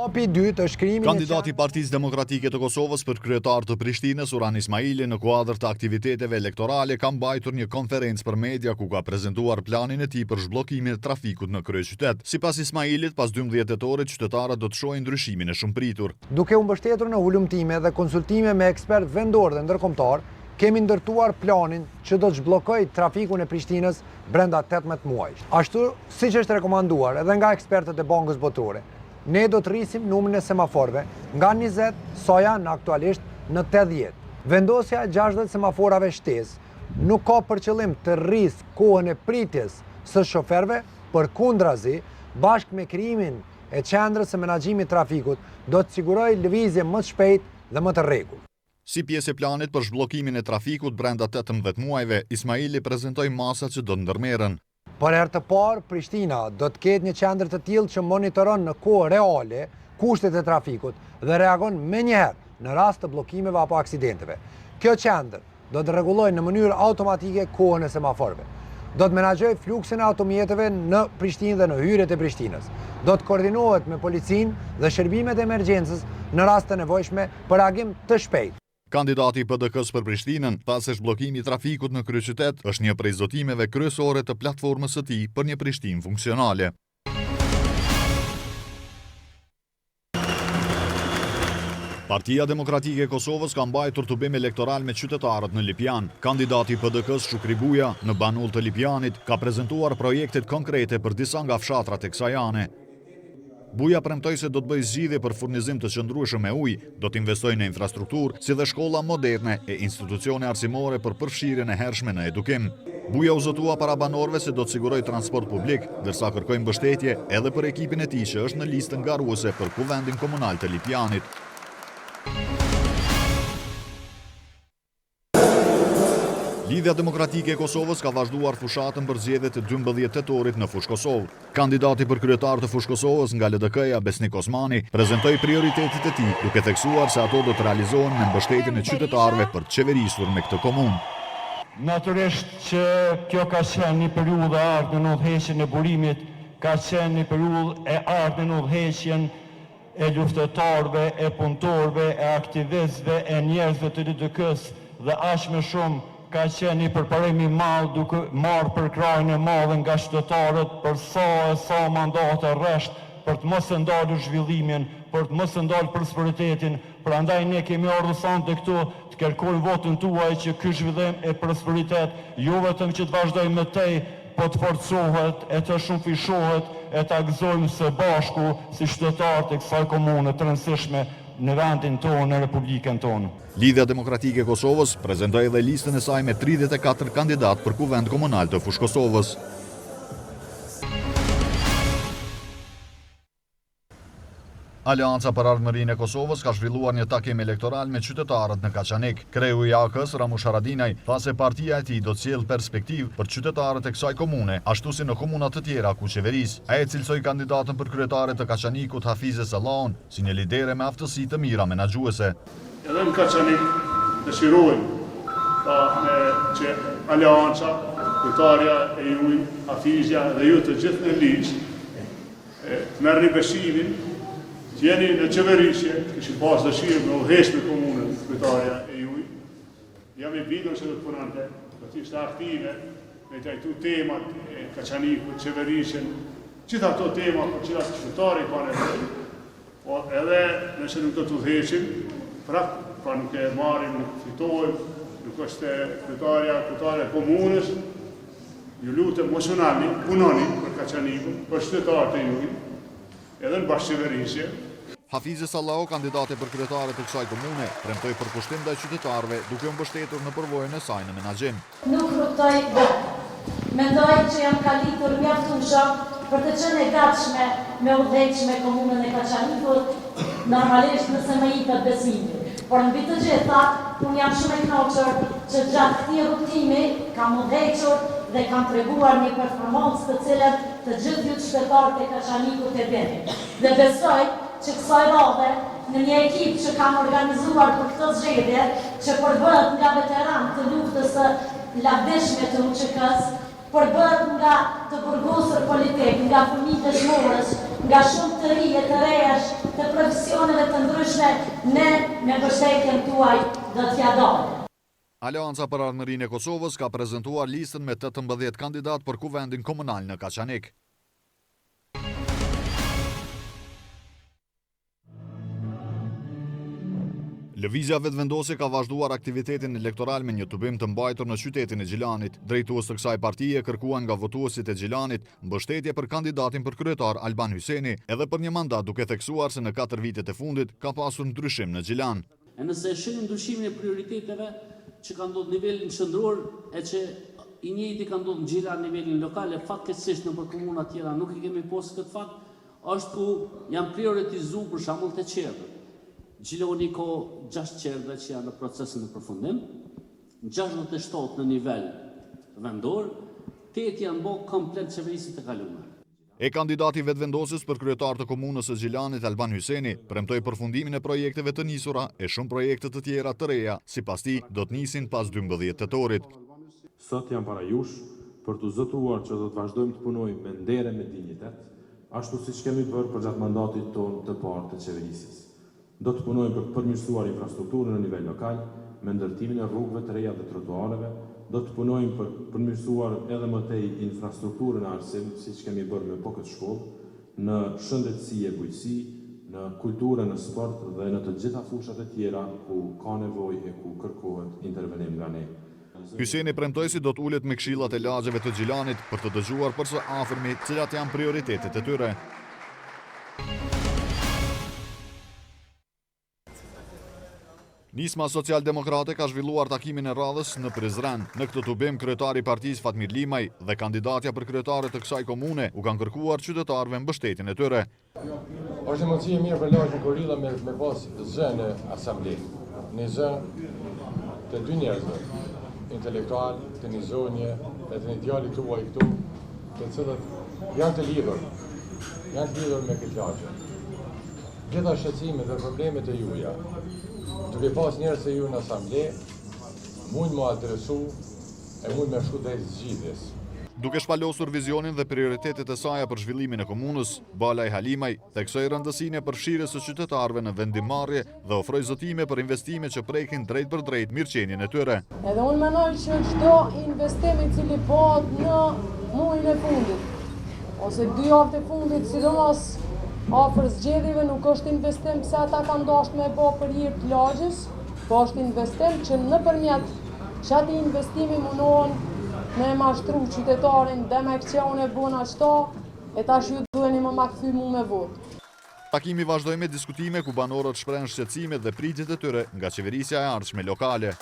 Hapi i dytë është krijimi i një Kandidati i Partisë Demokratike të Kosovës për kryetar të Prishtinës, Uran Ismaili, në kuadër të aktiviteteve elektorale ka mbajtur një konferencë për media ku ka prezantuar planin e tij për zhbllokimin e trafikut në kryeqytet. Sipas Ismailit, pas 12 tetorit qytetarët do të shohin ndryshimin e shumëpritur. Duke u mbështetur në hulumtime dhe konsultime me ekspertë vendorë dhe ndërkombëtarë, kemi ndërtuar planin që do të zhbllokojë trafikun e Prishtinës brenda 18 muajsh. Ashtu siç është rekomanduar edhe nga ekspertët e Bankës Botërore, ne do të rrisim numrin e semaforëve nga 20 sa janë aktualisht në 80. Vendosja e 60 semaforave shtesë nuk ka për qëllim të rrisë kohën e pritjes së shoferëve, përkundrazi, bashkë me krijimin e qendrës së menaxhimit të trafikut, do të sigurojë lëvizje më të shpejtë dhe më të rregullt. Si pjesë e planit për zhbllokimin e trafikut brenda 18 muajve, Ismaili prezantoi masat që do të ndërmerren. Për herë të parë, Prishtina do të ketë një qendër të tillë që monitoron në kohë reale kushtet e trafikut dhe reagon menjëherë në rast të bllokimeve apo aksidenteve. Kjo qendër do të rregullojë në mënyrë automatike kohën e semaforëve. Do të menaxhojë fluksin e automjeteve në Prishtinë dhe në hyrjet e Prishtinës. Do të koordinohet me policinë dhe shërbimet e emergjencës në rast të nevojshme për reagim të shpejtë. Kandidati i PDK-së për Prishtinën tha se zhbllokimi i trafikut në kryeqytet është një prej zotimeve kryesore të platformës së tij për një Prishtinë funksionale. Partia Demokratike e Kosovës ka mbajtur tubim elektoral me qytetarët në Lipjan. Kandidati i PDK-së Shukri Buja, në Banull të Lipjanit, ka prezentuar projektet konkrete për disa nga fshatrat e kësaj ane. Buja premtoi se do të bëjë zgjidhje për furnizim të qëndrueshëm me ujë, do të investojë në infrastrukturë, si dhe shkolla moderne e institucione arsimore për përfshirjen e hershme në edukim. Buja u zotua para banorëve se do të sigurojë transport publik, ndërsa kërkoi mbështetje edhe për ekipin e tij që është në listën garuese për Kuvendin Komunal të Lipjanit. Lidhja Demokratike e Kosovës ka vazhduar fushatën për zgjedhjet e 12 tetorit në Fushë Kosovë. Kandidati për kryetar të Fushë Kosovës nga LDK-ja Besnik Osmani prezantoi prioritetet e tij, duke theksuar se ato do të realizohen me mbështetjen e qytetarëve për të qeverisur me këtë komunë. Natyrisht që kjo ka qenë një periudhë e artë në udhëheqjen e burimit, ka qenë një periudhë e artë në udhëheqjen e luftëtarëve, e punëtorëve, e aktivistëve, e njerëzve të LDK-së dhe aq më shumë ka qenë një përparim i madh duke marrë përkrahjen e madhe nga qytetarët për sa e sa mandate rresht për të mos e ndalur zhvillimin, për të mos e ndalur prosperitetin, prandaj ne kemi ardhur sonte këtu të kërkojmë votën tuaj që ky zhvillim e prosperitet jo vetëm që të vazhdojë më tej, po të forcohet e të shumëfishohet e ta gëzojmë së bashku si qytetarët e kësaj komune të rëndësishme në vendin tonë, në Republikën tonë. Lidhja Demokratike e Kosovës prezantoi edhe listën e saj me 34 kandidatë për Kuvend Komunal të Fushë Kosovës. Aleanca për Ardhmërinë e Kosovës ka zhvilluar një takim elektoral me qytetarët në Kaçanik. Kreu i AAK-s, Ramush Haradinaj, tha se partia e tij do të sjellë perspektivë për qytetarët e kësaj komune, ashtu si në komuna të tjera ku qeveris. Ai e cilësoi kandidatën për kryetare të Kaçanikut Hafize Sallahun si një lidere me aftësi të mira menaxhuese. Edhe në Kaçanik dëshirojmë pra me që Aleanca, kryetarja e juj, Hafizja dhe ju të gjithë në listë, të merrni besimin, të jeni në qeverisje, të kishim pas dëshirë me udhëheq me komunën, kryetarja e juj, jam i bindur se do të punonte, do të ishte aktive, me trajtu temat e Kaçanikut, qeverisjen, gjitha ato tema për cilat qytetari ka nevojë, po edhe nëse nuk do të udhëheqim, prap, pra nuk e marrim, nuk fitojmë, nuk është kryetarja, kryetarja e komunës, Ju lutem, mos u nalni, punoni për Kaçanikun, për qytetarët e juj, edhe në bashkëqeverisje. Hafize Sallahu, kandidate për kryetare të kësaj komune, premtoi përkushtim ndaj qytetarëve, duke u mbështetur në përvojën e saj në menaxhim. Nuk rrugëtoj vetë. Mendoj që jam kalitur mjaftueshëm për të qenë e gatshme me udhëheq me komunën e Kaçanikut, normalisht nëse më jipet besimi. Por mbi të gjitha, unë jam shumë e kënaqur që gjatë këtij rrugëtimi kam udhëhequr dhe kam treguar një performancë të cilën të gjithë ju qytetarët e Kaçanikut e dini. Dhe besoj që kësaj radhe, në një ekip që kam organizuar për këto zgjedhje, që përbëhet nga veteranë të luftës së lavdishme të UÇK-së, Përbëhet nga të burgosur politikë, nga fëmijë dëshmorësh. nga shumë të rinj e të rejash të profesioneve të ndryshme, ne me mbështetjen tuaj do t'ia dalim. Aleanca për Ardhmërinë e Kosovës ka prezantuar listën me 18 kandidatë për Kuvendin Komunal në Kaçanik. Lëvizja Vetëvendosje ka vazhduar aktivitetin elektoral me një tubim të mbajtur në qytetin e Gjilanit. Drejtues të kësaj partie kërkuan nga votuesit e Gjilanit mbështetje për kandidatin për kryetar Alban Hyseni, edhe për një mandat duke theksuar se në katër vitet e fundit ka pasur ndryshim në Gjilan. E nëse e shihni ndryshimin e prioriteteve që ka ndodhur në nivelin qendror e që i njëjti ka ndodhur në Gjilan në nivelin lokal e fatkeqësisht nëpër komuna tjera nuk e kemi pasë këtë fat, është ku janë prioritizu për shembull te çerdhet. Gjilani ka 6 çerdhe që janë në proces në përfundim, 67 në nivel vendor, 8 janë bo komplet qeverisjet e kalume. E kandidati i Vetëvendosjes për kryetar të komunës së Gjilanit, Alban Hyseni, premtoi përfundimin e projekteve të nisura e shumë projekte të tjera të reja, sipas tij, do të nisin pas 12 tetorit. Sot jam para jush për t'u zotuar që do të vazhdojmë të punojmë me nder e me dinjitet, ashtu siç kemi bërë përgjatë mandatit tonë të parë të qeverisjes. Do të punojmë për të përmirësuar infrastrukturën në nivel lokal, me ndërtimin e rrugëve të reja dhe trotuareve, do të punojmë për përmirësuar edhe më tej infrastrukturën në arsim, siç kemi bërë me po këtë shkollë, në shëndetësi e bujqësi, në kulturë e në sport dhe në të gjitha fushat e tjera ku ka nevojë e ku kërkohet intervenim nga ne. Hyseni premtoi se do të ulet me këshillat e lagjeve të Gjilanit për të dëgjuar për së afërmi cilat janë prioritetet e tyre. Nisma Socialdemokrate ka zhvilluar takimin e radhës në Prizren. Në këtë tubim, kryetari i partisë Fatmir Limaj dhe kandidatja për kryetare të kësaj komune u kanë kërkuar qytetarëve mbështetjen e tyre. Është një mundësi e mirë për lagjen Korilla me, me pas zë në asamble. Një zë të dy njerëzve, intelektual, të një zonje, e të një djali tuaj këtu, të cilët janë të lidhur, janë të lidhur me këtë lagje. Gjitha shqetësimet dhe problemet e juja, duke pas njerëz si ju në asamble, mund me adresu e mund me shku drejt zgjidhjes. Duke shpalosur vizionin dhe prioritetet e saja për zhvillimin e komunës, Balaj Halimaj theksoi rëndësinë e përfshirjes së qytetarëve në vendimmarrje dhe ofroi zotime për investime që prekin drejtpërdrejt mirëqenien e tyre. Edhe unë mendoj që çdo investim i cili bëhet në muajin e fundit ose dy javët e fundit, sidomos afër zgjedhjeve, nuk është investim pse ata kanë dashur me bë për hir të lagjes, po është investim që nëpërmjet qatij investimi mundohen me mashtru qytetarin, demek që unë e bona qëto, e tash ju duheni më ma kthy mu me votë. Takimi vazhdoi me diskutime ku banorët shprehën shqetësimet dhe pritjet e tyre nga qeverisja e ardhshme lokale.